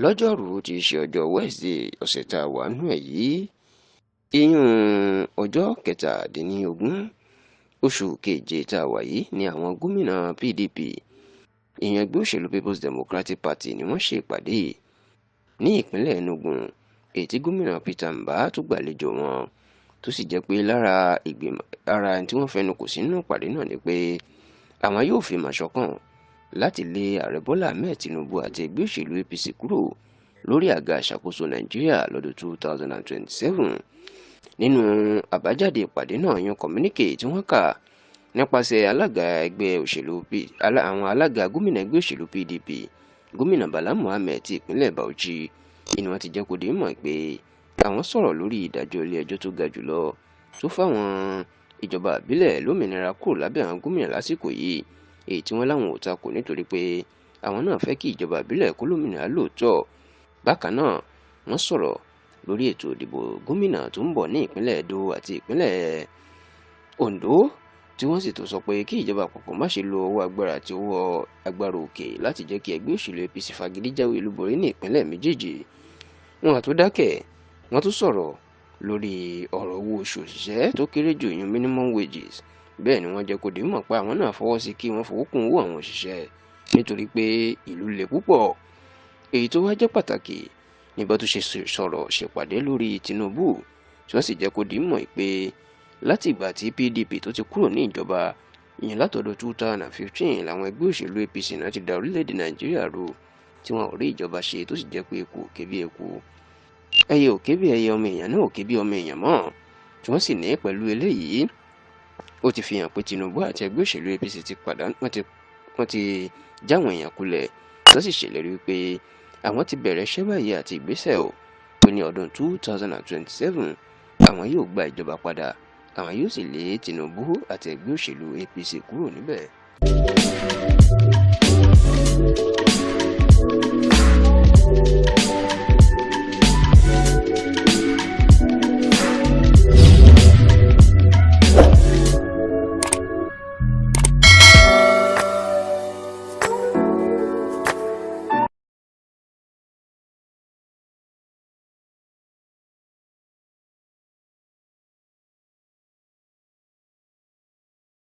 Lọ́jọ́rùú tí í ṣe ọjọ́ Wednesday ọ̀sẹ̀ tá a wà nù ẹ̀ yìí, ìyún ọjọ́ 17 oṣù keje tá a wà yìí ni àwọn gómìnà PDP, ìyẹn ẹgbẹ́ òṣèlú People's Democratic Party, ni wọ́n ṣe ìpàdé ní ìpínlẹ̀ Enugu, èyí tí gómìnà Peter Mbah tó gbàlejò wọn, tó sì jẹ́ pé lára ìgbìmọ̀ ara tí wọ́n fẹnu kò sínú ìpàdé náà ni pé àwọn yóò fi ìmọ̀ ṣọ̀kan láti lé ààrẹ Bọ́lá Ahmed Tinubu àti ẹgbẹ́ òṣèlú APC kúrò lórí àga ìṣàkóso Nàìjíríà lọ́dún 2027. Nínú àbájáde ìpàdé náà, yan communique tí wọ́n kà nípasẹ̀ alága ẹgbẹ́ òṣèlú, àwọn alága gómìnà ẹgbẹ́ òṣèlú PDP, gómìnà Bala Muhammed ti ìpínlẹ̀ Bauchi, inú wọn ti jẹ́ kó di mọ̀ pé àwọn sọ̀rọ̀ lórí ìdájọ́ ilé ẹjọ́ tó ga jùlọ tó fáwọn ìjọba ìbílẹ̀ lómìnira kúrò lábẹ́ àwọn gómìnà lásìkò yìí, èyí tí wọ́n láwọn ò takò nítorí pé àwọn náà fẹ́ kí ìjọba ìbílẹ̀ kó lómìnira lóòótọ́. Bákan náà, wọ́n sọ̀rọ̀ lórí ètò ìdìbò gómìnà tó ń bọ̀ ní ìpínlẹ̀ Edo àti ìpínlẹ̀ Ondo, tí wọ́n sì tún sọ pé kí ìjọba àpapọ̀ má ṣe lo owó agbára àti owó agbára òkè láti jẹ́ kí ẹgbẹ́ òṣèlú APC fagídí jáwé olúborí ní ìpínlẹ̀ méjèèjì. Wọn àtún dákẹ́, wọ́n tún sọ̀rọ̀ lórí ọ̀rọ̀ owó oṣù òṣìṣẹ́ tó kéré jù, yún minimum wages. Bẹ́ẹ̀ ni wọ́n jẹ́ kó di mọ̀ pé àwọn náà fọwọ́ sí kí wọ́n fowó kún owó àwọn òṣìṣẹ́ nítorí pé ìlú le púpọ̀. Èyí tó wá jẹ́ pàtàkì nígbà tó ṣe sọ̀rọ̀ ṣèpàdé lórí Tinubu, tí wọ́n sì jẹ́ kó di mọ̀ pé láti ìgbà tí PDP tó ti kúrò ní ìjọba, ìyẹn látọdún 2015, làwọn ẹgbẹ́ òṣèlú APC náà ti da orílẹ̀-èdè Nàìjíríà rú, tí wọn ò rí ìjọba ṣe, tó sì jẹ́ pé eku ò ké bí eku, ẹyẹ ò ké bí ẹyẹ, ọmọ èèyàn náà ò ké bí ọmọ èèyàn mọ́. Tí wọ́n sì ní pẹ̀lú eléyìí, ó ti fi hàn pé Tinubu àti ẹgbẹ́ òṣèlú APC ti pàdánù, wọ́n ti jáwọn èèyàn kulẹ̀, tó sì ṣèlérí wípé àwọn ti bẹ̀rẹ̀ iṣẹ́ báyìí àti ìgbésẹ̀ ò pé ní ọdún 2027 àwọn yóò gba ìjọba padà, àwọn yóò sì lé Tinubu àti ẹgbẹ́ òṣèlú APC kúrò níbẹ̀.